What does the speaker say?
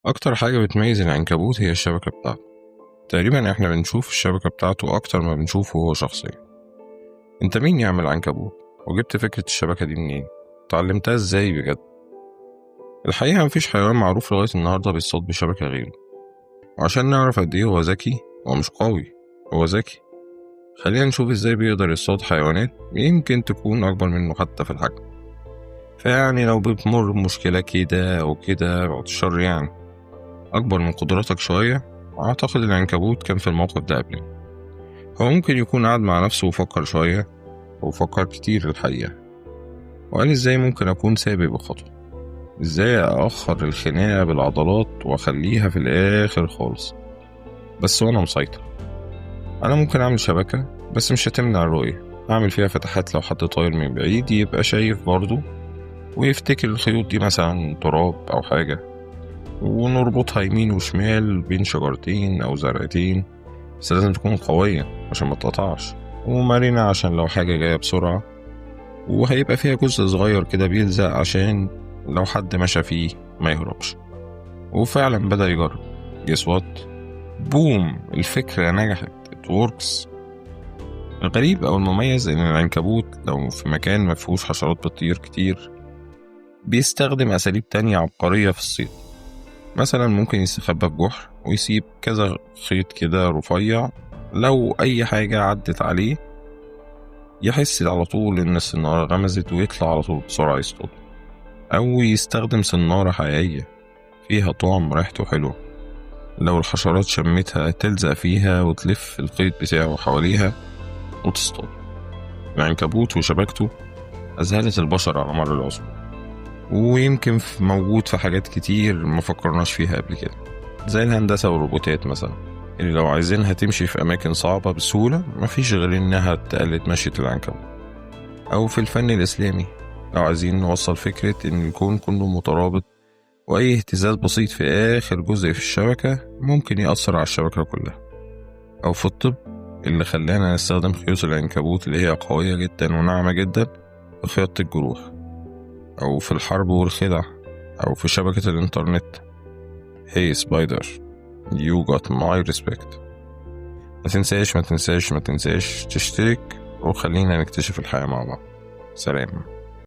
أكتر حاجة بتميز العنكبوت هي الشبكة بتاعته. تقريبا احنا بنشوف الشبكة بتاعته أكتر ما بنشوفه هو شخصيا. انت مين يعمل عنكبوت؟ وجبت فكرة الشبكة دي منين؟ اتعلمتها ازاي بجد؟ الحقيقة مفيش حيوان معروف لغاية النهاردة بيصطاد بشبكة غيره. وعشان نعرف قد ايه هو ذكي، هو مش قوي، هو ذكي. خلينا نشوف ازاي بيقدر يصطاد حيوانات يمكن تكون أكبر منه حتى في الحجم. فيعني لو بتمر بمشكلة كده أو كده، بعد الشر يعني، أكبر من قدراتك شوية، أعتقد العنكبوت كان في الموقف ده قبلنا. هو ممكن يكون قعد مع نفسه وفكر شوية، وفكر كتير الحقيقة، وقال إزاي ممكن أكون سابق بخطوة، إزاي أأخر الخناقة بالعضلات وأخليها في الآخر خالص بس وأنا مسيطر. أنا ممكن أعمل شبكة بس مش هتمنع الرؤية، أعمل فيها فتحات لو حد طاير من بعيد يبقى شايف برضه ويفتكر الخيوط دي مثلا تراب أو حاجة، ونربطها يمين وشمال بين شجرتين أو زرعتين، بس لازم تكون قوية عشان ما تقطعش، ومرنة عشان لو حاجة جاية بسرعة، وهيبقى فيها جزء صغير كده بيلزق عشان لو حد مشى فيه ما يهربش. وفعلا بدأ يجرب. Guess what؟ boom، الفكرة نجحت، it works. الغريب أو المميز إن العنكبوت لو في مكان ما فيهوش حشرات بتطير كتير بيستخدم أساليب تانية عبقرية في الصيد. مثلا ممكن يستخبى في جحر ويسيب كذا خيط كده رفيع، لو أي حاجة عدت عليه يحس على طول إن السنارة غمزت ويطلع على طول بسرعة يصطاد. أو يستخدم سنارة حقيقية فيها طعم ريحته حلوة، لو الحشرات شمتها تلزق فيها وتلف الخيط بتاعه حواليها وتصطاد. العنكبوت وشبكته أذهلت البشر على مر العصور، ويمكن موجود في حاجات كتير ما فكرناش فيها قبل كده، زي الهندسة والروبوتات مثلا، اللي لو عايزينها تمشي في أماكن صعبة بسهولة مفيش غير إنها تقلد مشية العنكبوت. أو في الفن الإسلامي لو عايزين نوصل فكرة إن الكون كله مترابط، وأي اهتزاز بسيط في آخر جزء في الشبكة ممكن يأثر على الشبكة كلها. أو في الطب اللي خلانا نستخدم خيوط العنكبوت اللي هي قوية جدا وناعمة جدا في خياطة الجروح، أو في الحرب والخدع، أو في شبكة الإنترنت. Hey spider, you got my respect. ما تنساش ما تنساش ما تنساش تشترك، وخلينا نكتشف الحياة مع بعض. سلام.